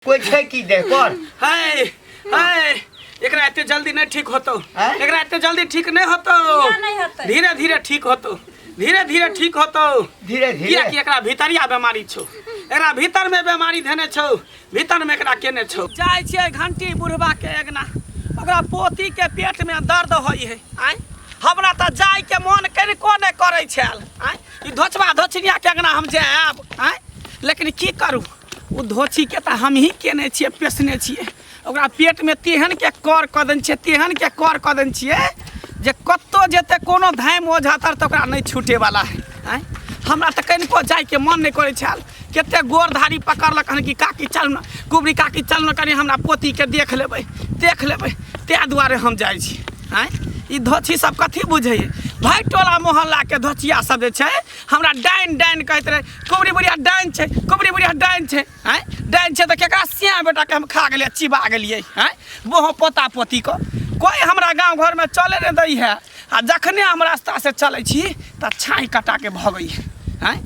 कोई छै की देह पर? है है, एकरा एते जल्दी नहीं ठीक होतो। हैं? एकरा एते जल्दी ठीक नहीं होतो। किया नहीं होतै? धीरे धीरे ठीक होतो, धीरे धीरे ठीक होतो। धीरे धीरे। किया कि एकरा भीतरिया बीमारी छौ, एकरा भीतर में बीमारी धेने छौ, भीतर में एकरा केने छौ। जाइ छियै घंटी बुढ़बा के अगना, ओकरा पोती के पेट में दर्द होइ है। आँय, हमरा तऽ जाय के मन कनिको नहि करै छल। आँय, ई धोचबा धोचनिया के अगना हम जायब? आँय, लेकिन की करू, ओ धोछीके तऽ हमही केने छियै, पेसने छियै। ओकरा पेटमे तेहन के कर कऽ देने छियै, तेहन के कर कऽ देने छियै जे कतहु जेतै कोनो धामि ओझा तर तऽ ओकरा नहि छूटेवला है। आँय, हमरा तऽ कनिको जाइके मन नहि करै छल। कतेक गोर धारी पकड़लक हन कि काकी चल ने, कुबरी काकी चल ने, कनि हमरा पोतीके देख लेबै, देख लेबै, ताहि दुआरे हम जाइ छी। आँय, ई धोछी सब कथी बुझैए? भाइ टोला मोहल्लाके धोछिया सब जे छै हमरा डाइन डाइन कहैत रहै, कुबरी बुढ़िया डाइन छै, कुबरी बुढ़िया डाइन छै। आँय, डाइन छै तऽ केकरा सिया बेटाके हम खा गेलियै, चिबा गेलियै? आँय, बोहो पोता पोतीके कोइ हमरा गाँव घरमे चले नहि दै है, आ जखने हम रास्तासँ चलै छी तऽ छाँइ कटाके भगै है। आँय,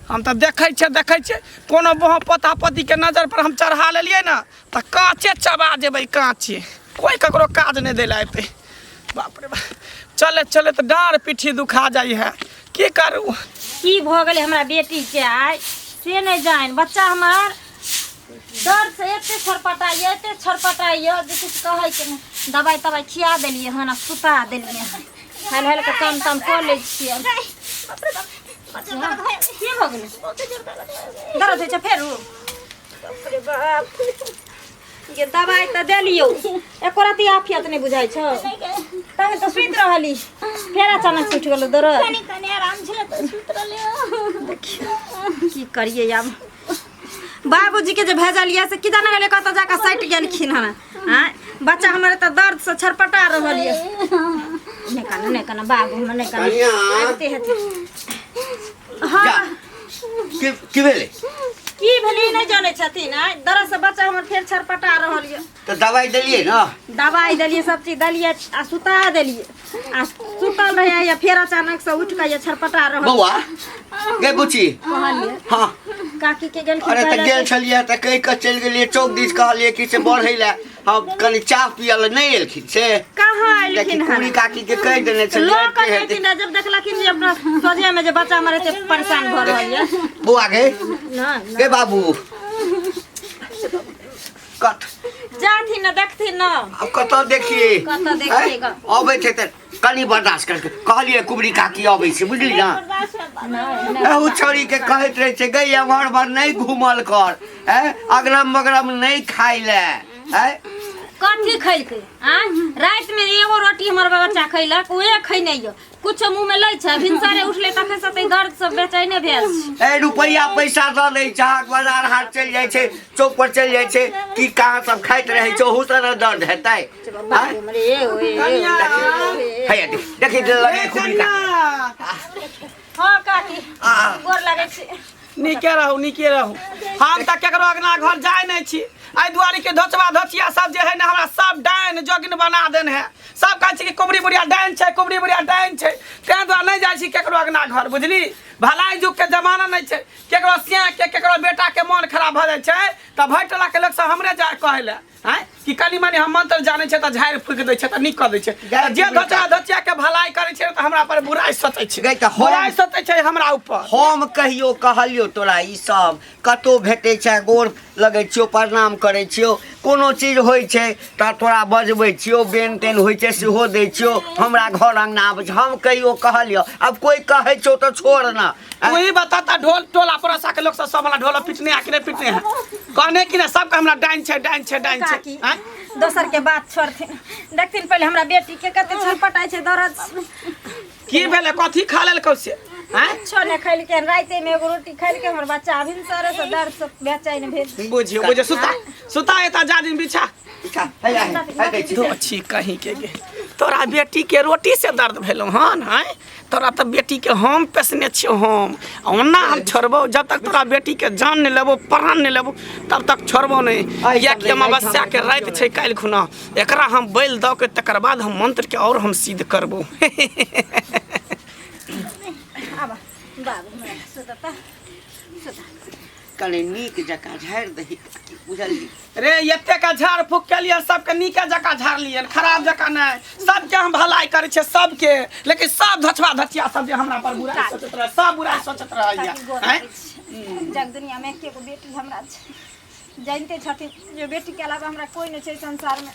हम तऽ देखै छियै, देखै छियै, कोनो बोहो पोता पोतीके नजर पर हम चढ़ा लेलियै ने तऽ काँचे चबा जेबै, काँचे। कोइ ककरो काज नहि दै लए अयतै। बाप रे बाप, चले चले तऽ डाँड़ पिट्ठी दुखा जाइ है, की करू? की भऽ गेलै हमरा बेटीके आइ से नहि जानि। बच्चा हमर दर्द से एते छरपटाइए, एते छरपटाइए जे किछु कहैके नहि। दबाइ तबाइ खिया देलियै हन आ सुता देलियै हन। हल हल कऽ काम ताम कऽ लै छियै। की भऽ गेलै? दर्द होइ छै फेरो? बाप रे बाप, ये दबाइ तऽ देलियौ, एको रत्ती आफियत नहि बुझाइ छौ। तहन तऽ सुति रहली, फेर अचानक से उठि गेलौ दर्द। कनी कनी आराम छलै तऽ सुति रहलियै। देखियौ की करियै आब। बाबूजी के जे भेजलियै से किदा ने गेलै, कतऽ जाकऽ सटि गेलखिन हन। आँय, बच्चा हमर तऽ दर्द से छरपटा रहल यऽ। नहि कानू, नहि कानू बाबू हमर, नहि कानू। कनिया। आबिते हेतै। हँ। जा। की की भेलै? की भेलै नहि जानै छथिन। आँय, दर्द से बच्चा हमर फेर छरपटा रहल यऽ। तऽ दवाइ देलियै ने? दबाइ देलियै, सब चीज देलियै आ सुता देलियै, आ सुतल रहै या फेर अचानक से उठि कऽ ये छरपटा रहल। बौआ गे, बुची। कहलियै। हँ। काकी के गेलखिन। अरे तऽ पहिले गेल छलियै तऽ कहि कऽ चलि गेलियै चौक दिस, कहलियै कि से बढ़ै लए, हम कनि चाह पियऽ लए। नहि एलखिन से? कहाँ देखी एलखिन हन। कुड़ी काकी के कहि देने छलियै। लोक एते हेतै। एलखिन रहए, जब देखलखिन जे अपना सोझे में जे बच्चा हमर एते परेशान भऽ रहल यऽ। बौआ गे। नहि। गे बाबू, कत जाथिन ने, देखथिन ने। आब कतऽ देखिए? कतऽ देखिए ग? अबै छै तऽ कनि बर्दाश्त करके कहलियै, कुबरी काकी अबै छै, बुझली ने? नहि। एहू छौड़ी के कहैत रहै छै, गई एम्हर उम्हर नहि घूमल कर, हैं, अगरम बगरम नहि खाइ लए, हैं। कथी खैलकै? आँय, रातिमे एगो रोटी हमर बच्चा खैलक, उहे खैने यऽ, कुछो मुँह में लै छै। भिनसरे उठले तखन से तऽ दर्द से बेचैने भेल छै। ए रुपैआ पैसा दऽ दै छै, हाट बाजार हाट चलि जाइ छै, चौक पर चलि जाइ छै, की कहाँ सब खाइत रहै छै, ओहू से ने दर्द हेतै? बाप रे, ए ओए, ए ओए। हैया देख, देखी लगे कुबरी काकी। हँ काकी। आ। गोर लागै छी। नीके रहू, नीके रहू। हम तऽ केकरो अगना घर जाय नहि छी, एहि दुआरे के धोचबा धोचिया सब जे है ने हमरा सब डाइन जोगिन बना देन है। सब कहै छै कि कुबरी बुढ़िया डाइन छै, कुबरी बुढ़िया डाइन छै, ताहि दुआरे नहि जाइ छी केकरो अगना घर, बुझली? भलाई युग के जमाना नहि छै। केकरो सिया के, केकरो बेटा के मन खराब भऽ जाइ छै तऽ भरि टोला के लोक सब हमरे जाय कहै लए, आँय, कि कनि मनि हम मंत्र जानै छै तऽ झाड़ि फूकि दै छै तऽ नीक कऽ दै छै। गाय जे धोचा धोचिया के भलाई करै छै तऽ हमरा पर बुराइ सोचै छै। गाय तऽ बुराइ सोचै छै हमरा ऊपर। हम कहियो कहलियौ तोरा? ई सब कतहु भेटै छै, गोर लगै छियौ, प्रणाम करै छियौ, कोनो चीज होइ छै तऽ तोरा बजबै छियौ, बेन तेन होइ छै सेहो दै छियौ, हमरा घर अङ्गना आबै छै। हम कहियो कहलियौ? आब कोइ कहै छौ तऽ छोड़ ने। वही बता ता, ढोल टोला पड़ोसा के लोग सब सब हमरा ढोल पिटने आ कि नहीं पिटने है? कहने कि नहीं सबके हमरा डाइन छै, डाइन छै, डाइन छै। काकी। आँय? दोसर के बात छोड़थिन, देखथिन पहिले हमरा बेटी के कते छटपटाइ छै दर्द से। की भेलै? कथी खा लेलकौ से? आँय? कुछो नहि खैलकै हन। रातिमे एगो रोटी खैलकै, हमर बच्चा भिनसरे से दर्द से बेचैन भेल। बुझियौ, बुझियौ। सुता, सुता, एता जाजिम बिछा। अच्छा, हैया, है दै छी। छी कहीं के गे, तोरा बेटी के रोटी से दर्द भेलौ हन? आँय, तोरा तऽ बेटी के हम पेसने छियौ हम। आ ओना हम छोड़बौ? जब तक तोरा बेटी के जान नहि लेबौ, प्राण नहि लेबौ, तब तक छोड़बौ नहि। आइ कियाकि सब अमावस्या के राति छै काल्हि खुना, एकरा हम बैल दऽ के तकर बाद हम मंत्र के और हम सिद्ध करबौ। आब बाबू हमरा सुतता, सुता। कने नीक जकाँ झाड़ि दही काकी बुझलियै। रे एते का झाड़ फूक के लिए सबके नीके जकाँ झाड़लियन, खराब जकाँ नहि। सबके हम भलाई करै छियै सबके, लेकिन सब धछवा धचिया सब जे हमरा पर बुराई सोचैत रहै, सब बुराई सोचैत रहैया। काकी गोर आँय? लगै छी। जग दुनिया में एके गो बेटी हमरा छै, जानिते छथिन जे बेटी के अलावा हमरा कोई नहि छै संसार में।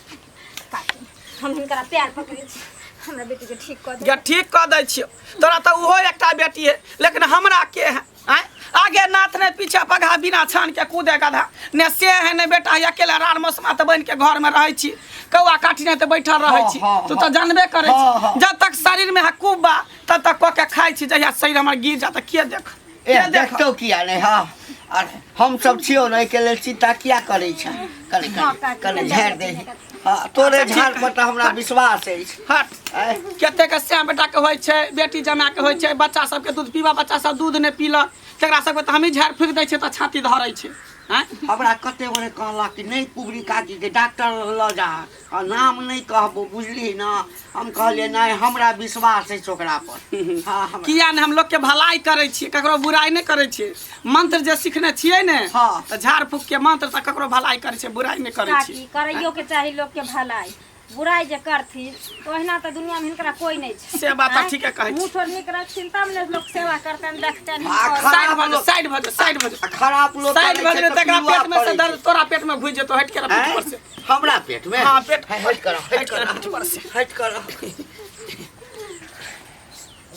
काकी हम हिनकरा पैर पकड़ै छी, हमरा बेटी के ठीक कऽ दे। गे ठीक कऽ दै छियौ, तोरा तऽ ओहो एकटा बेटी है, लेकिन हमरा के है? आँय? आगे नाथ ने पीछे पगहा, बिना छान के कूदे गधा ने, से है ने बेटा है, अकेला रार मौसमा तऽ बनि के घर में रहै छी, कौआ काटने तऽ बैठल रहै छी। हाँ, तू तऽ हाँ। जानबे करै हाँ, हाँ। छी, जब तक शरीर में है कुब्बा तब तक कऽ के खाइ छी, जहिया शरीर हमर गिर जा तऽ के देख ए के देख। देखतौ किया नहि? हँ, आर हम सब छियौ ने, एहिके लेल चिन्ता किया करै छै? कने हाँ, कने काकी, कने कने झाड़ि दही। हँ, तोरे झाड़ पर तऽ हमरा विश्वास अछि। हट। आँय? कते के श्याम बेटा के होइ छै, बेटी जमा के होइ छै, बच्चा सबके दूध पीबा, बच्चा सब दूध नहि पीलक, तकरा सबके तऽ हमही झाड़ फूकि दै छियै तऽ छाती धरै छै। आँय? हमरा कते गोरे कहलक कि नहि कुबरी काकीके डॉक्टर लऽ जा आ नाम नहि कहबो, बुझली ने? हम कहलियै नहि, हमरा विश्वास अछि ओकरा पर। हँ, हमरा किया नहि, हम लोग के भलाई करै छियै, ककरो बुराई नहि करै छियै। मंत्र जे सिखने छियै ने, हाँ। तऽ झाड़ फूक के मंत्र तऽ ककरो भलाई करै छियै, बुराई नहि करै काकी छियै। करैयो के चाही लोक के भलाई, बुराई जे करथिन तऽ ओहिना तऽ दुनिया में हिनकरा कोई नहि छै। से बात तऽ आँय? ठीके कहै मुँह छी। ठोर नीक रखथिन तब ने लोक सेवा करतनि, देखतनि आ हिनकर। साइड खराब भऽ जो, लोक साइड भऽ जो, साइड भऽ जो। आ खराब लोक साइड करै भऽ छै जेतै तऽ तकरा पिलुआ पेट में से पड़ै दर्द छै। तोरा पेट में घुसि जेतौ, हटि के रह पीठ आँय? पर से। हमरा पेट में? हाँ, पेट हटि कर, हटि हटि कर, कर पीठ पर से। हटि कर।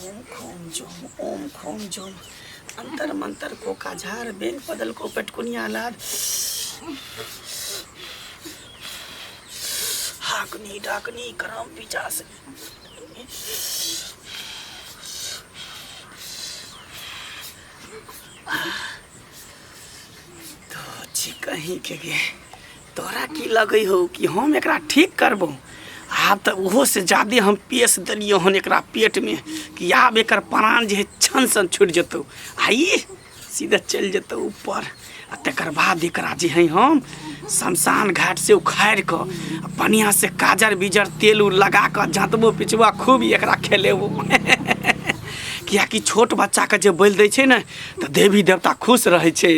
ओम खोम जोम ओम खोम जोम अंतर मंतर को काझार बेंग बदल को पेटकुनिया लाद हाकनी डाकनी करम पिचास। तो छी कहीं के गे, तोरा की लगै हो कि हम एकरा ठीक करबो? आब तऽ ओहो से ज्यादे हम पेश देलियै हन एकरा पेटमे कि आब एकर प्राण जे है छन सन छुटि जेतौ आ ई सीधे चलि जेतौ ऊपर, आ तकर बाद एकरा जे है हम शमशान घाट से उखाड़ि कऽ आ बढ़िआँ से काजर बीजर तेल उल लगा कऽ जँतबो पिचबो खूब एकरा खेलेबो, किएकि छोट बच्चाके जे बलि दै छै ने तऽ देवी देवता खुश रहै छै।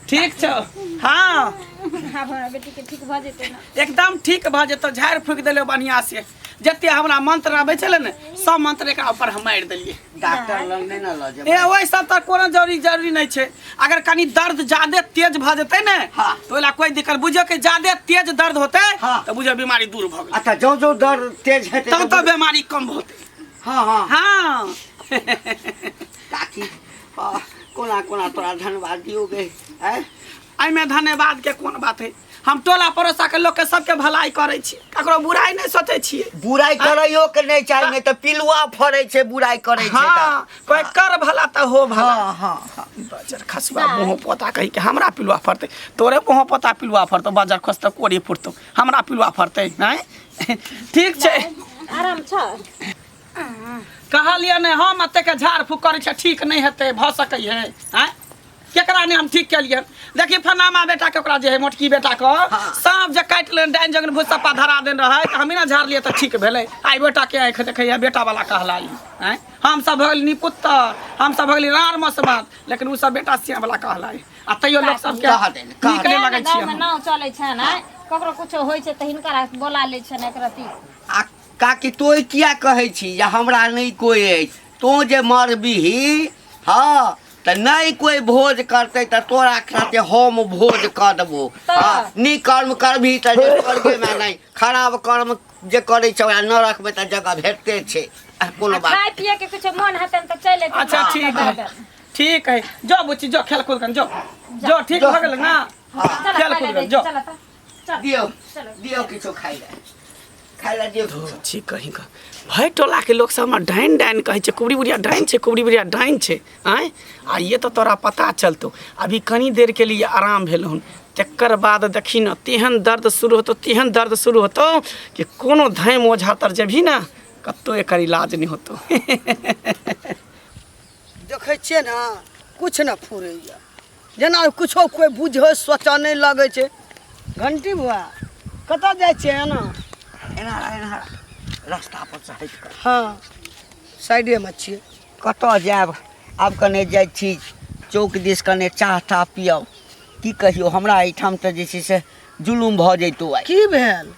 ठीक छौ? हाँ। आब हमरा बेटी के ठीक भऽ जेतै ने? एकदम ठीक भऽ जेतौ, झाड़ि फूकि देलियौ बढ़िआँ से, जते हमरा मंत्र आबै छलै ने सब मंत्र एकरा ऊपर हम मारि देलियै। डॉक्टर लग नहि ने लऽ ए जेबै? ओहि सब तऽ कोनो जरूरी जरूरी नहि छै। अगर कनि दर्द ज्यादे तेज भऽ जेतै ने, हाँ। तऽ ओहि लए कोइ दिक्कत, बुझियौ कि ज्यादे तेज दर्द होतै, हाँ। तऽ बुझियौ बीमारी दूर भऽ गेलै। अच्छा, जँ जँ दर्द तेज हेतै तब तऽ बीमारी कम होतै। हँ हँ हाँ। काकी, हाँ, कोना कोना तोरा धन्यवाद दियौ गे? आँय? एहिमे धन्यवाद के कोन बात है? हम टोला पड़ोसा के लोक के सबके भलाई करै छी, ककरो बुराई नहि सोचै छियै। बुराइ करैयो के नहि चाही, नहि तऽ पिलुआ फड़ै छै बुराइ करै छै तऽ। हाँ, कोई कर भला तऽ हो भला। हँ हँ हँ बजर खसुआ मुँह पोता कही के हमरा पिलुआ फड़तै? तोरे मुँह पोता पिलुआ फड़तौ, बजर खसतौ कोड़ी फुटतौ, हमरा पिलुआ फड़तै? नहि, ठीक छै। आराम छ? कहलियै ने हम एतेक झाड़ फूक करै छियै, ठीक नहि हेतै, भऽ सकै है? आँय, केकरा नहि हम ठीक केलियै? देखी फलामा बेटाके, ओकरा जे है मोटकी बेटाके साँप जे काटि लेने, डाइन जगन भूसप्पा धरा देने रहै, तऽ हमही ने झाड़लियै तऽ ठीक भेलै। आइ बेटाके आँखि देखैया बेटावला कहलाई। आँय, हमसब भऽ गेली निपुत्तर, हमसब भऽ गेली राड़ मसमात, लेकिन ओ सब बेटा सियावला कहलाई आ तैयो लोक सबके कह देने, कह नीक नहि लगै छियै। गाँवमे नाव चलै छनि, आँय, ककरो कुछो होइ छै तऽ हिनकरा बोला लै छनि एक रत्ती। आ काकी, तोँ किया कहै छी जे हमरा नहि कोइ अछि? तोँ जे मरबिही, हँ, तऽ नहि कोइ भोज करतै तऽ तोरा खातिर हम भोज कऽ देबो। तऽ? हँ, नीक कर्म करबिही तऽ जे स्वर्गेमे नहि, खराब कर्म जे करै छै ओकरा नरकमे तऽ जगह भेटते छै। आ कोनो आ बात खाय पिए के कुछो मन हेतनि तऽ चलि अयथिन। अच्छा बना ठीक कऽ है दऽ देब। ठीक है, जो बुच्ची जो, खेल कूद कर जो जो, ठीक जो। भऽ गेल ना? चल खेल खाय कूद लए कर दै जो। छी, चल तऽ चल। दियौ। चलो। दियौ किछो खाइ लए, खाइ लए दियौ किछो। छी कहीं का भाई, टोलाके लोक सब हमरा डाइन डाइन कहै छै, कुबरी बुढ़िया डाइन छै, कुबरी बुढ़िया डाइन छै। आँय, आ ये तऽ तोरा पता चलतौ। अभी कनी देर के लिए आराम भेल हन, तकर बाद देखी ने तेहन दर्द शुरू होतौ, तेहन दर्द शुरू होतौ कि कोनो धैम ओझा तर जेबही ने कतौ एकर इलाज नहि होतौ। देखै छियै ने, किछु नहि फुरैए, जेना किछो कोइ बुझै सोचऽ नहि लगै छै। घंटी बुआ, कतऽ जाइ छियै एना? एना एना रास्ता पर से हटि कऽ। हँ, साइडेमे छियै। कतऽ जायब? आब कने जाइ छी चौक दिस, कने चाह ताह पियब। की कहियौ, हमरा एहिठाम तऽ जे छै से जुलुम भऽ जैतौ आइ। की भेल?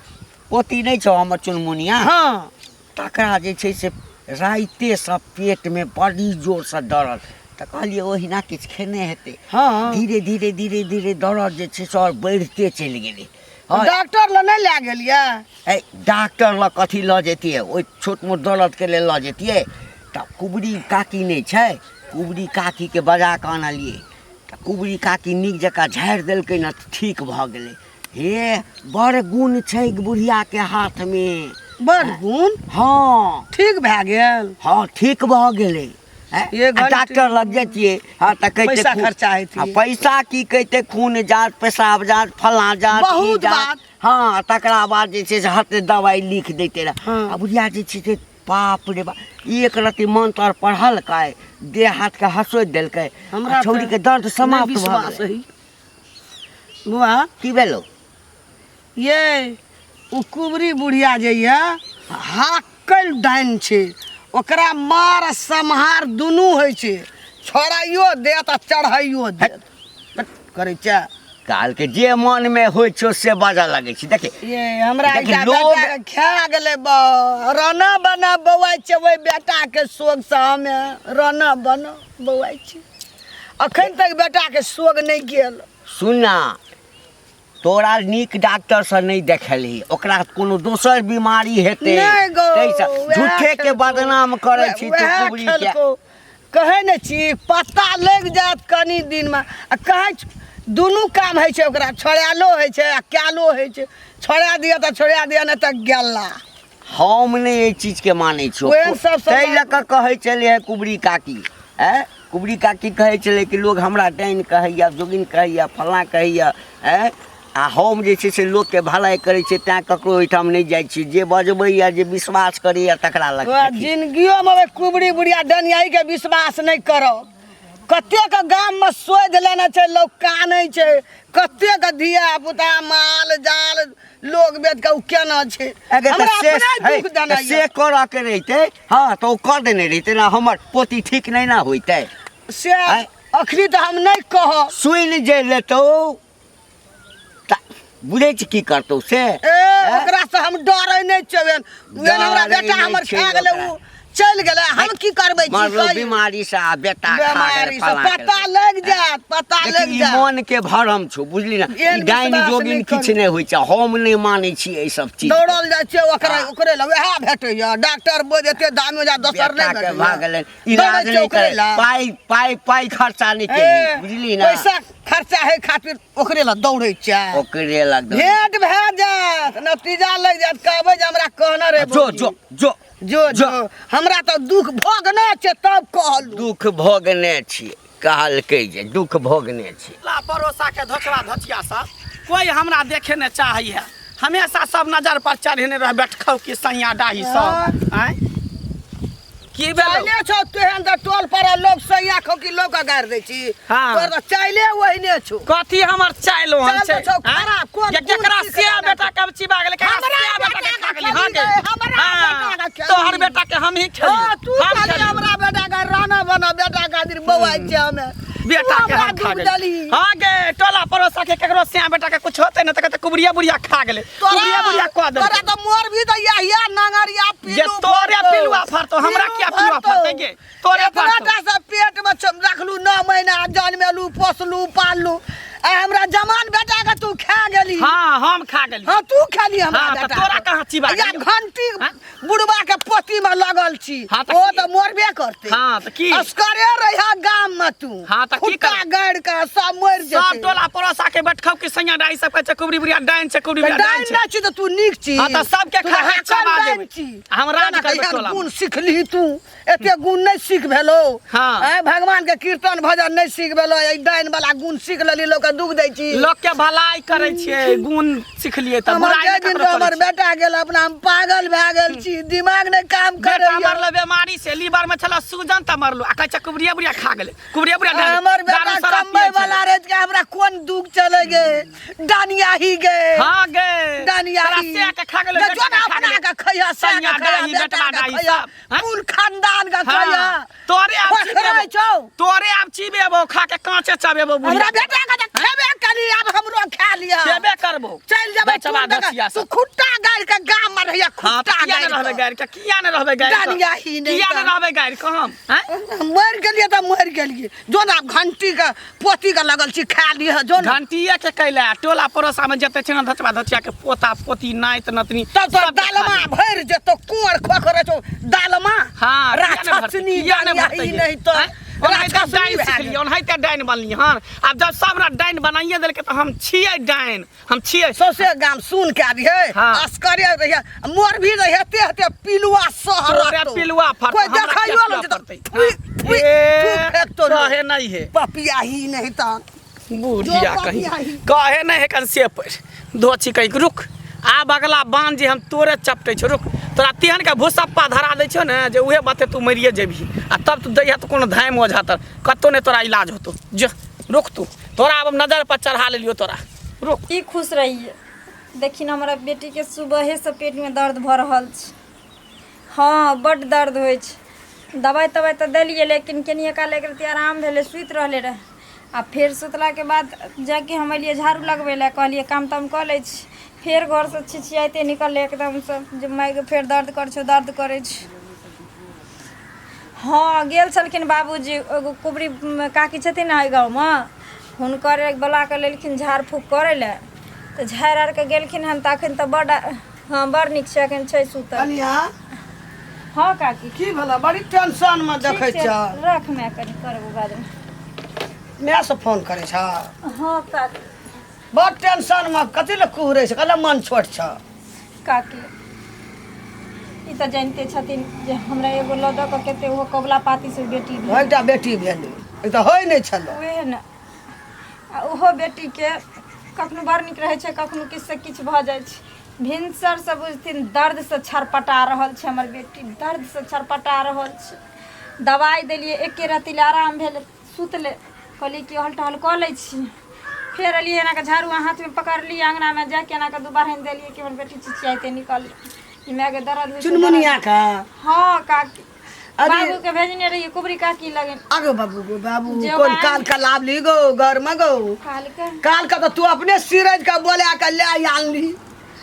पोती नहि छौ हमर चुनमुनिया? हँ। तकरा जे छै से राइतेसँ पेटमे बड़ी जोरसँ दरद, तऽ कहलियै ओहिना किछु खेने हेतै। धीरे धीरे धीरे धीरे दरद जे छै से आओर बढ़िते चलि गेलै। हँ। डॉक्टर लग नहि लए गेलियै? ए, डॉक्टर लग कथी लऽ जैतियै? ओहि छोट मोट दरदके लेल लऽ जैतियै? तऽ कुबरी काकी नहि छै, कुबरी काकीके बजा कऽ आनलियै, तऽ कुबरी काकी नीक जकाँ झाड़ि देलकै ने, तऽ ठीक भऽ गेलै। हे, बड़ गुण छै बुढ़ियाके हाथमे। बड़ गुण? हँ। ठीक भए गेल? हँ, ठीक भऽ गेलै। ये आ घंटी- डॉक्टर लग जैतियै, हँ, तऽ कहितै पैसा खून- खर्चा हेतियै। आ पैसा की कहितै, खून जाँच, पेशाब जाँच, फलाँ जाँच, ई बहुत जाँच। बात। हँ, तकरा बाद जे छै से हते दवाइ लिख दैते रहए। हँ। आ बुढ़िया जे छै से बाप रे बाप, एक रत्ती मंत्र पढ़लकै, देह हाथके हँसोति देलकै, हमरा आ छौड़ीके तऽ दर्द नहि समाप्त भऽ विश्वास गेलै। हइ बुआ। की भेलौ? ये ओ कुबरी बुढ़िया जे यऽ हाकल डाइन छै, ओकरा मार सम्हार दुनू होइ छै, छोड़ाइयो देत आ चढ़ाइयो देत, करै छै। कालके जे मनमे होइ छौ से बाजऽ लगै छी। देखी ये हमरा देखी, एकटा लोग- बेटा के खा गेलै बा, रना बना बौआइ छै, ओहि बेटाके शोकसँ हमे रना बना बौआइ छी, अखन तक बेटाके शोक नहि गेल। सुन ना, तोरा नीक डॉक्टरसँ नहि देखेलही, ओकरा कोनो दोसर बीमारी हेतै। नहि गौ, ताहिसँ वएह झूठेके खेलकौ। बदनाम करै छी तू वएह कुबरीके। खेलकौ। कहै ने छी पता लागि जायत कनि दिनमे, आ कहै छी, दुनू काम होइ छै ओकरा, छोड़ायलो होइ छै आ कयलो होइ छै। छोड़ा दिअ तऽ छोड़ा दिअ, नहि तऽ गेला। हम नहि एहि चीजके मानै छियौ। ओहन सब ताहि समाज- लऽ कऽ कहै छलै हे कुबरी काकी, आँय, कुबरी काकी कहै छलै कि लोग हमरा डाइन कहैया, जोगिन कहैया, फलाँ कहैया, आँय, आ हम जे छै से लोकके भलाइ करै छियै, तैँ ककरो ओहिठाम नहि जाइ छी। जे बजबैया, जे विश्वास करैया, तकरा लग वएह देखी। जिनगियोमे ओहि कुबरी बुढ़िया डनियाहीके विश्वास नहि करब। कतेक गाममे शोधि लेने छै, लोक कानै छै, कतेक धिया पुता माल जाल लोक बेद के ओ केना छै। अगे तऽ हमरा से अपने है, दुख तऽ देना से करऽ के रहितै, हँ, तऽ ओ कऽ देने रहितै ने, हमर पोती ठीक नहि ने होइतै। से अखनी तऽ हम नहि कहब। सुनि जे लेतौ तऽ बुझै छी की करतौ से। ए, ओकरा से हम डरै नहि छियै। ओहन हमरा डरै बेटा नहि हमर छै खा गेलै, ओकरा। ओ चलि गेलै, हम की करबै? की मरलो कहियौ? बीमारी से आ बेटा खा गेलै, बीमारी से फलाँ पता केलकै। लागि जायत, पता देखी, लागि ई जायत। मन के भरम छौ, बुझली ने? एहन ई डाइन विश्वास जोगिन नहि किछु करू। नहि होइ छै, हम नहि मानै छी एहि सब चीज। दौड़ल जाइ छियै ओकरा, हाँ। ओकरे लए वएह भेटैया। डॉक्टर बोल एते दामी हो जा, दोसर नहि बेटा के भेटैया। भऽ गेलै, दौड़ै इलाज छियै नहि ओकरे करे, लए। पाइ पाइ पाइ खर्चा नहि ए, केली, बुझली ने? पैसा खर्चा है खातिर ओकरे लए दौड़ै छियै। ओकरे लग दौड़ै। भेंट भए जायत, नतीजा लागि जायत, कहबै जे हमरा कहने रहे जो भौजी। जो जो जो जो, हमरा तऽ दुख भोगने छै तब कहलहुँ। दुख भोगने छी, कहलकै जे दुख भोगने छी। ला पड़ोसा के धोचवा धोचिया सब कोई हमरा देखे ने चाही है, हमेशा सब नजर पर चढ़ेने रह बैठखौ की सैया डाही सब। आँय की भेलौ? चाइले छौ तेहन तऽ टोल पर लोक सैया खौकी लोक के गारि दै छी। हाँ। तोर तऽ चाइले ओहिने छौ। कथी हमर चाइल ओहन चाइल छै? तऽ छौ आँय? खराब, कोन जे गुण केकरा सीख सिया लेने बेटा के हम चिबा गेलै, केकरा हमरा सिया बेटा के बेटा खा के गेली? हाँ खेली गे। रे, हमरा हाँ, बेटा के खेली। तोहर बेटा के हम ही खेली। हाँ, तू हम खाली खेली। हमरा बेटा के राना बना, बेटा खातिर बौआइ छै हमे। बेटा तू के हमरा हम खा दुख गेली। देली। हाँ गे, टोला पड़ोसा के केकरो सिया बेटा के कुछ होते न त कहते कुबरिया बुढ़िया खा गेलै, तोरा कुबरिया बुढ़िया कह तोरा देलकै। तऽ मोर भी तऽ यहिया नांगरिया जे पिल्लू तोरे फरतौ। पिलुआ फरतौ, हमरा पिल्लू किया पिलुआ फरतौ। फरतै गे? तोरे एतना फरतौ। टा से पेट में रखलू 9 महीना, जनमेलू, पोसलू, पाललू, आ हमरा जवान बेटा के तू खा गेली। हाँ, हम खा गेली। हाँ, तू खेली हमरा हाँ, तऽ बेटा तोरा के। कहाँ चिबा या गेलियौ? घंटी हाँ? बुढ़वा के पोती में लगल छी। हाँ, तऽ ओ की? तऽ मरबे करतै। हाँ, तऽ की? असकरे रहिया गाम में तू। हाँ, तऽ की खुट्टा करबै? गाड़ि के सब मरि सब जेतै। टोला पड़ोसा के बैठखौ कि सैया डाई सब कहै छै कुबरी बुढ़िया डाइन छै, कुबरी तऽ बुढ़िया डाइन डाइन छै। नहि छी तऽ तू नीक छी। हाँ, तऽ सबके तू खा तऽ के हाकल चबा डाइन देबै। छी। हम राज केना करबै कहिया टोला में। गुण सिखली तू? एते गुण नहि सीख भेलो। हाँ। आँय, भगवान के कीर्तन भजन नहि सीख भेलो, ई डाइन वाला गुण सीख लेली, लोक के दुख दै छी। लोक के भलाई करै छियै, गुण सिखलियै तऽ हमर बुराइ जे नहि दिन ककरो हमर करै छियै। बेटा गेल, अपना हम पागल भए गेल छी, दिमाग नहि काम बेटा करैया। मरलो बीमारी से, लीवर में छला सूजन तऽ मरलो, आ कहै छै कुबरिया बुढ़िया खा गेलै, कुबरिया बुढ़िया ढाल हमर बेटा दारू शराब कमबै पियै छलै। वाला रहे के हमरा कोन दुख चले गे, डानिया ही गे। हाँ गे, डानिया तोरा ही से के खा गेलै, गे, बेटा जो के ना खा अपना गेलै। के खैया, से के सैया खैया, डाही, बेटा बेटवा के डाही खैया, सब, हाँ? कुल खानदान के हाँ, खैया। तोरे आब पोखरै चिबेबो, छौ। तोरे आब चिबेबो, खा के कांचे चबेबो हमरा बुढ़िया। बेटा के तऽ खेबे करी, आब हमरो खा लिअ। खेबे करबो। चलि जेबै बचवा तू देख, दसिया तू सब। खुट्टा गाड़ि के गाम मे रहिया, हाँ, खुट्टा तऽ किया गाड़ि ने रहबै के। गाड़ि के, किया ने रहबै गाड़ि के? डानिया ही नहि किया ने तऽ। रहबै गाड़ि के हम, आँय? मरि गेलियै तऽ मरि गेलियै। जो ने आब घंटी के पोती के लगल छी खा लिह, जो ने। घंटिए के कैला टोला पड़ोसा में जते छै ने धचवा धचिया के पोता पोती नाइत नतनी तब तो सबके खा दालमा लिअ। भरि जेतो, कुंवर खोखरे छौ दालमा। हाँ, किया ने भरतै, राक्षसनी किया ने डानिया भरतै ही ये? नहीं तऽ। आँय? ओनाहिते राक्षसनी डाइन भए सिखलियै, गेल। ओनाहिते डाइन बनलियै हन। आब जब सब ने डाइन बनाइए देलकै तऽ हम छियै डाइन, हम छियै। सौंसे गाम सुन के आबिहे। हाँ। असकरे रहिए, मोर भी रहिए, ते हते पिलुआ सहर तोरे रहतौ। पिलुआ फरतौ, कोई हमरा देखैयो किया नहि जेतौ। फरतै? थुइ, थुइ, ए, थु फेकतौ लोक। कहे नहीं है। पपिया ही नहीं तऽ। बुढ़िया जो कहीं पपिया ही। कहे नहीं है कन से पर धोची कहीं रुक, आब अगला बान जे हम तोरे चपटै छौ, रुक तोरा तेहन के भूसप्पा धरा दै छौ ने जे उहे बाते तू मरिए जेबही, आ तब तू दैहा तऽ कोनो धाम ओझा तर कतौ नहि तोरा इलाज होतो। जो रुक तू, तोरा आब हम नजर पर चढ़ा लेलियो तोरा, रुक। की खुश रहिए। देखी ने हमरा बेटीके सुबहेसँ पेटमे दर्द भऽ रहल छै। हँ, बड्ड दर्द होइ छै। दबाइ तबाइ तऽ देलियै, लेकिन कनिए काल एक रत्ती आराम भेलै, सुति रहलै रहए। आ फेर सुतलाके बाद जाके हम एलियै झाड़ू लगबै लए, कहलियै काम ताम कऽ लै छी। फेर घरसँ छिछियाइते निकललै एकदमसँ जे मायके फेर दर्द करै छौ, दर्द करै छै। हँ, गेल छलखिन बाबूजी, एगो कुबरी काकी छथिन ने एहि गाँवमे, हुनकर बोला कऽ लेलखिन झाड़ फूक करै लए, तऽ झाड़ि आर कऽ गेलखिन हन तऽ अखन तऽ बड्ड, हँ, बड़ नीक छै, अखन छै सुतल। कनिया। हँ काकी। की भेलै? बड़ी टेंशन मे ठीक देखै छै छ। रख माय, कनि करबो बादमे। माय से फोन करै छ? हँ काकी। बड़ टेंशन मे कथी लए कुहरै छ, कथी मन छोट छ? काकी, ई तऽ जानिते छथिन जे हमरा एगो लऽ दऽ कऽ कते ओहो कबुला पाती से बेटी भेल। एकटा बेटी भेलै, ई तऽ होइ नहि छलै। उएह ने, आ ओहो बेटीके कखनो बड़ नीक रहै छै, कखनो किछुसँ किछु भऽ जाइ छै। भिनसरसँ बुझथिन दर्दसँ छरपटा रहल छै हमर बेटी, दर्दसँ छरपटा रहल छै। दबाइ देलियै, एके रत्ती लए आराम भेलै, सुतलै। कहलियै कि टहल टहल कऽ लै छी। फेर एलियै, एना कऽ झाड़ू हाथमे पकड़लियै, अङ्गनामे जाके एना कऽ दू बारहनि देलियै कि हमर बेटी चिचियाइते निकललै कि मायके दर्द होइ छै, दर्द। चुनमुनिया का? हँ काकी। अरे। बाबू के भेजने रहियै कुबरी काकी लगन। अगो बाबू गो बाबू, जे कोन बात- काल का लाभ ली गो घर में गो? कहलकै काल का तो तू अपने सिरज का बोले के ले आनली।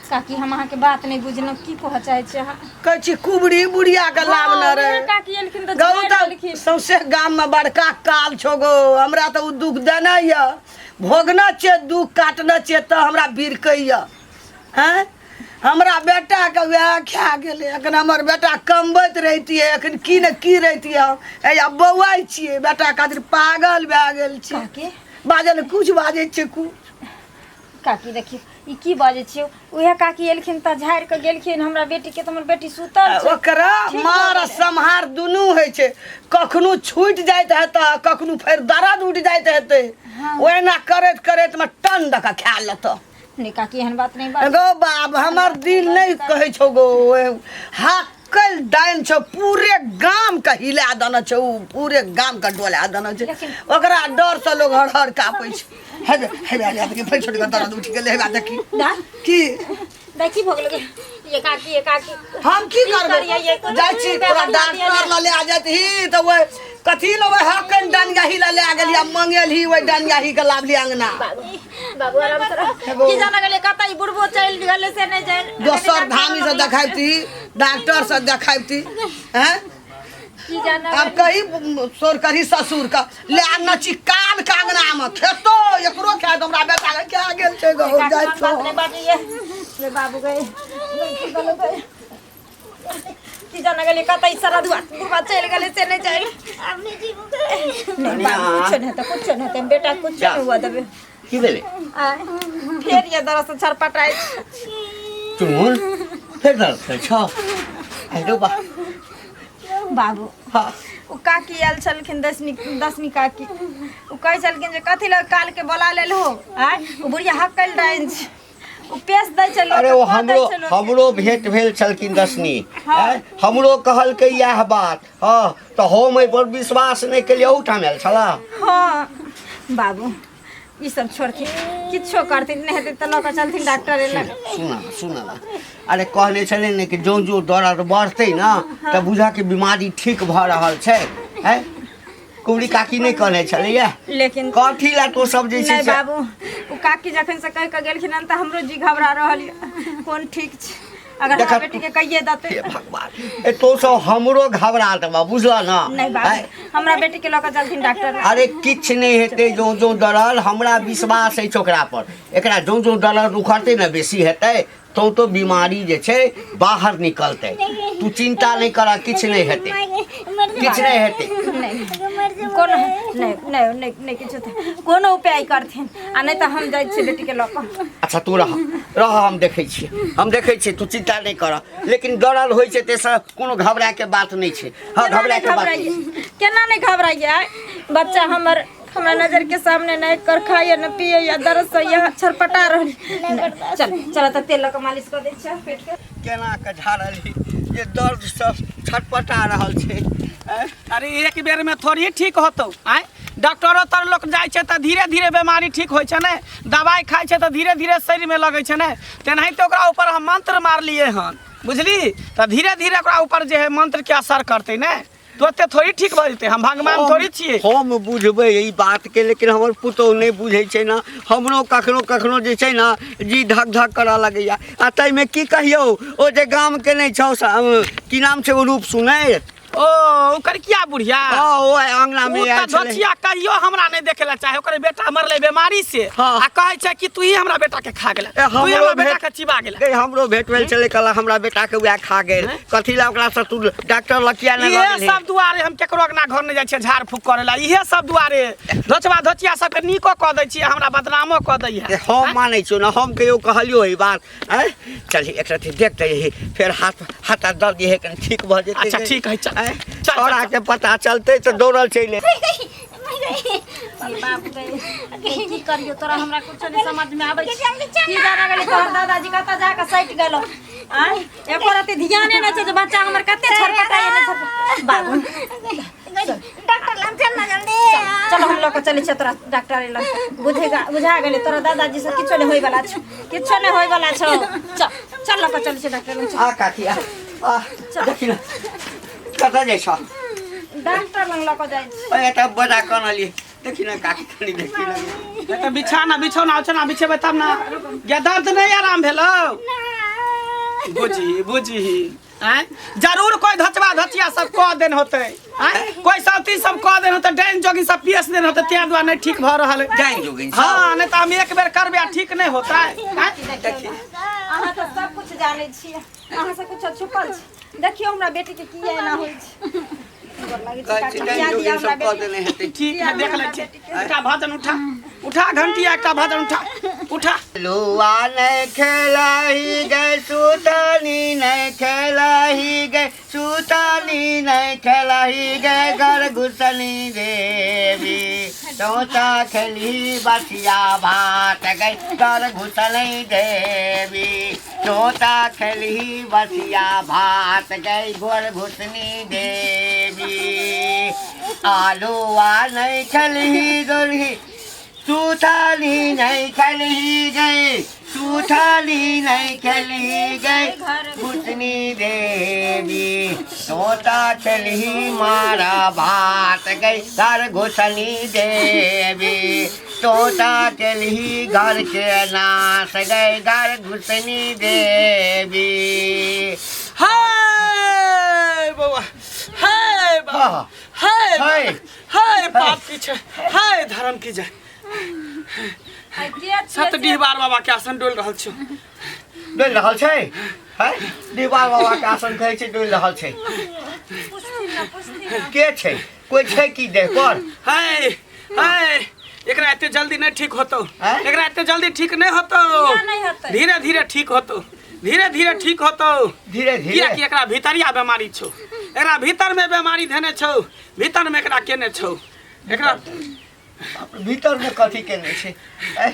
काकी, हम अहाँके बात नहि बुझलहुँ, की कहऽ चाहै छी अहाँ? कहै छी कुबरी बुढ़िया के लाभ न हँ, रहे। उएह काकी एलखिन तऽ गौ झाड़ि तऽ देलखिन। सौंसे गाम में बड़का काल छौ गो, हमरा तऽ ओ दुख देने यऽ, भोगने छियै, दुख काटने छियै, तऽ हमरा बिरकैया। हैं, हमरा बेटाके वएह खा गेलै। एखन हमर बेटा कमबैत रहितियै, एखन की ने की रहितियै। हम हैया बौआइ छियै बेटा खातिर, पागल भए गेल छी। काकी। बाजल कुछ बाजै छियै कुछ। काकी देखियौ, ई की बाजै छियै? उएह काकी एलखिन तऽ झाड़ि कऽ गेलखिन हमरा बेटीके, तऽ हमर बेटी सुतल छै। ओकरा ठीक भऽ मार आ गेलै। सम्हार दुनू होइ छै। कखनो छूटि जाइत हेतै, कखनो फेर दर्द उठि जाइत हेतै। ओहिना करैत करैत मे टन दऽ कऽ खा लेतऽ। नहि काकी, एहन बात नहि बात। गो बाप, हमर दिल नहि कहै छौ गो, हाकल डाइन छौ, पूरे गाम के हिला देने छौ उ, पूरे गाम के डोला देने छै। ओकरा डर से लोग हर हर कापै छै। हेबे हेबे हेबे देखी, फेर छोट के दर्द उठि गेलै। हेबे देखी। दा की देखी भऽ गेलै ये काकी, ये काकी। हम की की करबै? करियै ये? जाइ छी तोरा डॉक्टर लऽ ले जेतही तऽ ओहि कथी लेबै? हकन डनियाही लऽ ले गेली आ मंगेलही, ओहि डनियाही के लाबली अंगना। बाबू आराम से रह। एगो- की जाना गेलै कतऽ ई बुढ़बो चलि गेलै से नहि जानि। दोसर धामी से देखाबती, डॉक्टर से देखाबती हैं? की जाना। आब कही सोर करही ससुर का ले आ नची काल का अंगना में खेतो, एकरो खाय तो हमरा बेटा के क्या गेल छै गो काकी जाइ मन छौ। बात नहि बाजैये रे बाबू गए गए, की जाना गेलै कतऽ ई सरदुआ बुढ़बा चलि गेलै से नहि जानि। आब नहि जीबू गए। नहि बाबू, कुछो नहि हेतै, कुछो नहि हेतै बेटा, कुछो नहि हुआ देबै। की भेलै? आय, फेर ये दरद से छरपटाइ छै। चुनमुन, फेर दर्द करै छौ? आइ रौ बा। बाबू हाँ ओ काकी आयल छलखिन दसनी दसनी काकी ओ कहै छलखिन जे कथी लए कालके बोला लेलहो आँय ओ बुढ़िया हकल डाइन छै ओ पेश दै छै अरे ओ लोकके, कऽ दै हमरो छै लोकके। हमरो भेंट भेल छलखिन दसनी हाँ। आँय? हमरो कहलकै इएह बात हँ तऽ हम एहिपर विश्वास नहि केलियै ओहिठाम आयल छला हाँ बाबू ई सब छोड़थिन किछो करथिन नहि हेतै तऽ लऽ कऽ चलथिन डॉक्टर लग सुना सुना ना अरे कहने छलै ने कि जौं जौं दर्द बढ़तै ने तऽ बुझा कि बीमारी ठीक भऽ रहल छै हैं कुबरी काकी नहि कहने छलैया लेकिन कथी ला तो सब जे छै नहि से बाबू ओ काकी जखन से कहि कऽ गेलखिन हन तऽ हमरो जी घबरा रहल यऽ कोन ठीक छै अगर हमरा देखा- बेटी के कहिए देतै हे भगवान ए तो सब हमरो घबरा देबा बुझल ना नहीं बाबू हमरा बेटी के लऽ कऽ चलथिन डॉक्टर अरे किछु नहि हेतै जौं जौं दरद हमरा विश्वास अछि ओकरा पर एकरा जौं जौं दरद उखड़तै ने बेसी हेतै तौं तो बीमारी जे छै बाहर निकलतै तू चिन्ता नहि कर किछु नहि हेतै किछु नहि हेतै नहि कोनो नहि नहि नहि नहि किछु हेतै। कोनो उपाय करथिन आ नहि तऽ हम जाइ छियै बेटीके लऽ कऽ अच्छा तू रह रह हम देखै छियै हम देखै छियै तू चिन्ता नहि कर लेकिन डरल होइ छै ताहिसँ कोनो घबराके बात नहि छै हँ केना नहि घबराके बात नहि घबराइए केना नहि घबराइए बच्चा हमर हमरा नजर के सामने नहीं कर खाइए न पिए या दर्द से यहाँ छरपटा रहल चल चल तऽ तेल लऽ कऽ मालिश कऽ दै छियै पेट के केना के झाड़ल ही जे दर्द सब छटपटा रहल छै आँय? अरे एक बेर में थोड़ी ठीक होतौ आँय डॉक्टरो तर लोक जाइ छै तऽ धीरे धीरे बीमारी ठीक होइ छै ने दवाइ खाइ छै तऽ धीरे धीरे शरीरमे लगै छै ने तेनाहिते ओकरा ऊपर हम मंत्र मारलियै हन बुझली तऽ धीरे धीरे ओकरा ऊपर जे है मंत्रके असर करतै ने तुरते थोड़ी ठीक भऽ जेतै हम भगवान थोड़ी छियै हम बुझबै ई बातके लेकिन हमर पुतोहु नहि बुझै छै ने हमरो कखनो कखनो जे छै ने जी धक धक करऽ लगैया आ ताहिमे की कहियौ ओ जे गामके नहि छौ की नाम छै ओ रूप सुनैर ओ ओकर किया बुढ़िया हँ ओ आइ अङ्गनामे उ तऽ आयल छलै धोचिया कहियो हमरा नहि देखे ला चाहे ओकर बेटा मरलै बीमारी से हाँ। आ कहै छै कि तू ही हमरा बेटा के खा गेला ए, तू ही हमरो हमरा बेटा भेट- के चिबा गेला गई हमरो भेंट भेल छलै कहला हमरा बेटा के वएह खा गेल कथी ला ओकरा से तू डॉक्टर लग किया नहि लऽ इहे गेलही सब दुआरे हम केकरो अंगना घर नहि जाइ छियै झाड़ फूक करे ला इहे सब दुआरे धोचबा धोचिया सबके नीको कऽ दै छियै हमरा बदनामो कऽ दैया ए, हम मानै छियौ ने हम कहियो कहलियौ ई बात आँय चल एक रत्ती देखते रही फेर हाथ हाथ हाथ दर्द है कनि ठीक भऽ जेतै अच्छा, ठीक है, चल। आँय, चल, चल, छौड़ा चल। के पता चलतै तऽ दौड़ल चलि एतै। बाप रे की करियो तोरा हमरा कुछो नहीं समझ में आबै छै की जाने गेली तोहर दादाजी कतऽ जा कऽ सटि गेलो आँय एको रत्ती ध्याने नहि छै जे बच्चा हमर कते छटपटाइए नहि छटपटाइए बाबू डॉक्टर लग चल ना जल्दी चलो हम लऽ कऽ चलै छियै तोरा डॉक्टर लग बुझेगा बुझा गेलै तोरा दादाजी से किछो नहि होइवला छौ किछो नहि होइवला छौ चल चल लऽ कऽ चलै छियै डॉक्टर लग आ काकी आ आ देखी ने कतऽ जाइ छह डॉक्टर लग लऽ कऽ जाइ छी ओए तऽ बड़ा कनलियै देखी ने काकी कनी देखी ने तऽ बिछाना बिछौना उछौना बिछेबै तब ने गे दर्द नहि आराम भेलौ बुझी बुझी आँय जरूर कोई धचवा धचिया सब कऽ देन होतै आँय कोई सौती सब कऽ देन होतै डाइन जोगिन सब पीस देन होतै तें दुआरे नहि ठीक भऽ रहल है डाइन जोगिन सब? हाँ नहि तऽ हम एक बेर करबै आ ठीक नहि होतै आँय अहाँ तऽ सब कुछ जानै छियै अहाँ से कुछ छुपल छै देखियौ हमरा बेटी के किया एना होइ छै गोर लागै छी कहै काकी, छी डाइन किया जोगिन दिया हमरा सब कऽ बेटी देने हेतै ठीक है देख लै छी एकटा भजन उठा उठा घंटी एकटा भजन उठा उठा लुआ नहीं खेलही गए सुतनी नहीं खेलही गए सुतनी नहीं खेलही गए घर घुसनी देवी तोता खेलही बसिया भात गए घर घुसनी देवी तोता खेलही बसिया भात गए घर घुसनी देवी आलूआ नहीं खेलही गोलही सुथाली नहीं खेलही गई सुथाली नहीं खेलही गई घुसनी देवी तोता खेलही मारा भात गई घर घुसनी देवी तोता खेलही घर के नाश गई घर घुसनी देवी हाय बौआ हाय बाबा हाँ। हाय हाय। हाय पाप की छै हाय धर्म की जय आइ के छियै सत डीहबार बाबा के आसन डोल रहल छौ डोलि रहल छै है दीवार बाबा के आसन कहै छै डोलि रहल छै पुछथिन ने पुछथिन ने के छै कोइ छै की देह पर हाय हाय एकरा एते जल्दी नहीं ठीक होतौ आँय? एकरा एते जल्दी ठीक नहीं होतौ किया नहि होतै? धीरे धीरे ठीक होतौ धीरे धीरे ठीक होतौ धीरे धीरे कियाकि एकरा भीतरिया बीमारी छौ एकरा भीतर में बेमारी धेने छौ, भीतर में एकरा केने छौ एकरा। भीतर में कथी केने छै? ए,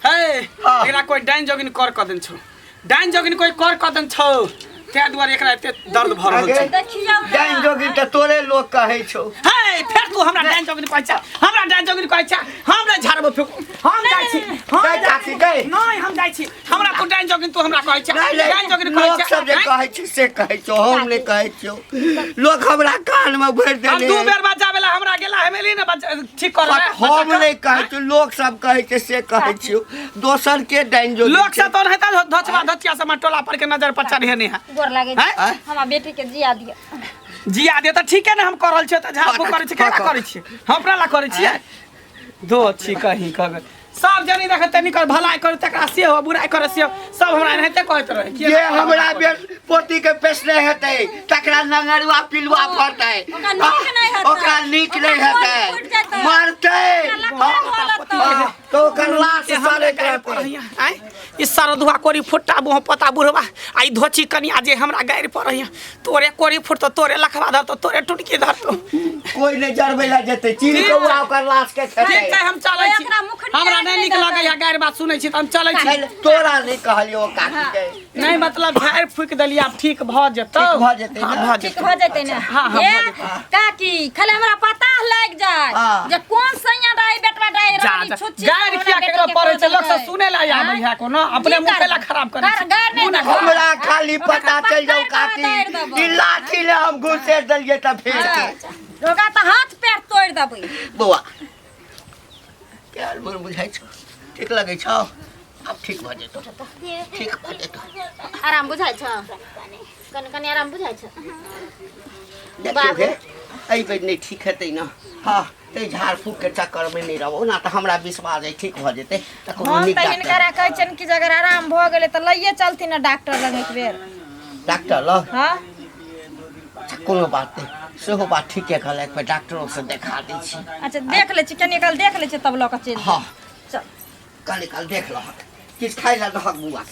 हे। हाँ। एकरा कोई डाइन जोगिन कर क देन छौ, डाइन जोगिन कोई कर क देन छौ, ताहि दुआरे एकरा एते दर्द भऽ रहल छै। देखियौ ने। डाइन जोगिन तऽ तोरे लोक कहै छौ। हे, फेर तू हमरा डाइन जोगिन कहै छ, हमरा डाइन जोगिन कहै छ। हम नहि झाड़बो फूक, हम जाइ छी, हम गै जाइ काकी छी। गै। नहि, हम जाइ छी। हमरा तू डाइन जोगिन तू हमरा कहै छ, नहि नहि, डाइन जोगिन कहै लोक छ। सब जे कहै छै से कहै छौ, हम नहि कहै छियौ। लोक हमरा कान मे भरि हम देने दू है। बेर बच्चा बेला हमरा गेला हेमेली ने बच्चा ठीक कर। हम नहि कहै छियौ, लोक सब कहै छै से कहै छियौ। दोसर के डाइन जोगिन लोक छै। सब तो रहता धोचवा धोचिया सब टोला पर के नजर पर चढ़े नहीं है। गोर लागै हैं? छै, हमरा बेटी के जिया दिअ। जिया दे तऽ ठीके ने हम कर रहल छियै तऽ झाड़ फूक करै छियै, केना करै छियै? हम अपना ला करै छियै। दो छी कहीं कहबै सब जनी देखे तनी कर भलाई कर तकरा से हो, बुराई करे से हो, सब हमरा एनाहिते कहैत रहे। किए जे हमरा पोती के पेशने हेतै तकरा नंगरुआ पिलुआ फड़तै। ओकरा नीक नहि हेतै। ओकरा नीक नहि ओकरा हेतै, गोड़ फुटि जेतै। मरतै। ओकरा लकवा भऽ लगतै। हाँ, तऽ ओकर लाश के हमरा सड़ैत गारि रहतै। पड़ैया आँय, ई सरधुआ कोरी फुट्टा बुह पता बुढ़वा आ ई धोची कनिया जे हमरा गारि पड़ैया, तोरे कोरी फुटतो, तोरे लखवा धरतो, तोरे टुटकी धरतो। कोई नहि जरबै लए जेतै, चीर ठीक कौआ छै। ओकर लाश के ठीक खेतै। छै, हम चलै छी। ओकरा मुख हमरा नहि नीक देतै। लगैया, गारि बात सुनै छी तऽ हम चलै छी। नहि, तोरा नहि कहलियौ काकी के। नहि मतलब झाड़ि फूकि देलियै, आब ठीक भऽ जेतौ। ठीक भऽ जेतै हाँ, ने? भऽ ठीक जेतौ। भऽ जेतै ने? हाँ, हाँ, ए, भऽ जेतै। काकी, खाली हमरा पता लागि जाय हाँ। जे कोन सैया डाई बेटवा डाई जा रानी जा छुच्ची गारि हमरा किया बेटी केकरो के पड़ै छै? कऽ लोक सब देलकै। सुनै लए आबै है, कोनो अपने की मुँह कैला करबै? खराब करै छै? गारि नहि मुँह ने देबै। खराब। हमरा खाली ओकरा पता चलि जाउ पकड़ि काकी, कऽ दारि देबै। ई लाठी ले हम घुसेर देलियै तऽ फेर के ओकरा तऽ हाथ पैर तोड़ि देबै। बौआ, केहन मन बुझाइ छौ? ठीक लगै छौ? आब ठीक भऽ जेतौ, ठीक भऽ जेतौ। आराम बुझाइ छ कनि कनि? आराम बुझाइ छ? देखियौ हे, एहि बेर नहि ठीक हेतै ने। हँ, ताहि झाड़ फूकके चक्करमे नहि रहब। ओना तऽ हमरा विश्वास अइ ठीक भऽ जेतै तऽ कोनो हम नीक तऽ डॉक्टर हिनकरा कहै छियनि कि जे अगर आराम भऽ गेलै तऽ लैए चलथिन ने डॉक्टर लग एक बेर। डॉक्टर लग? हँ। अच्छा, कोनो बात नहि, सेहो बात ठीके कहल। एक बेर डॉक्टरोसँ देखा दै छी। अच्छा, देख लै छी, कनि काल देख लै छी, तब लऽ कऽ चलि हँ। चल। कनि काल देख लहक, किछु खाइ लए दहक बुआ।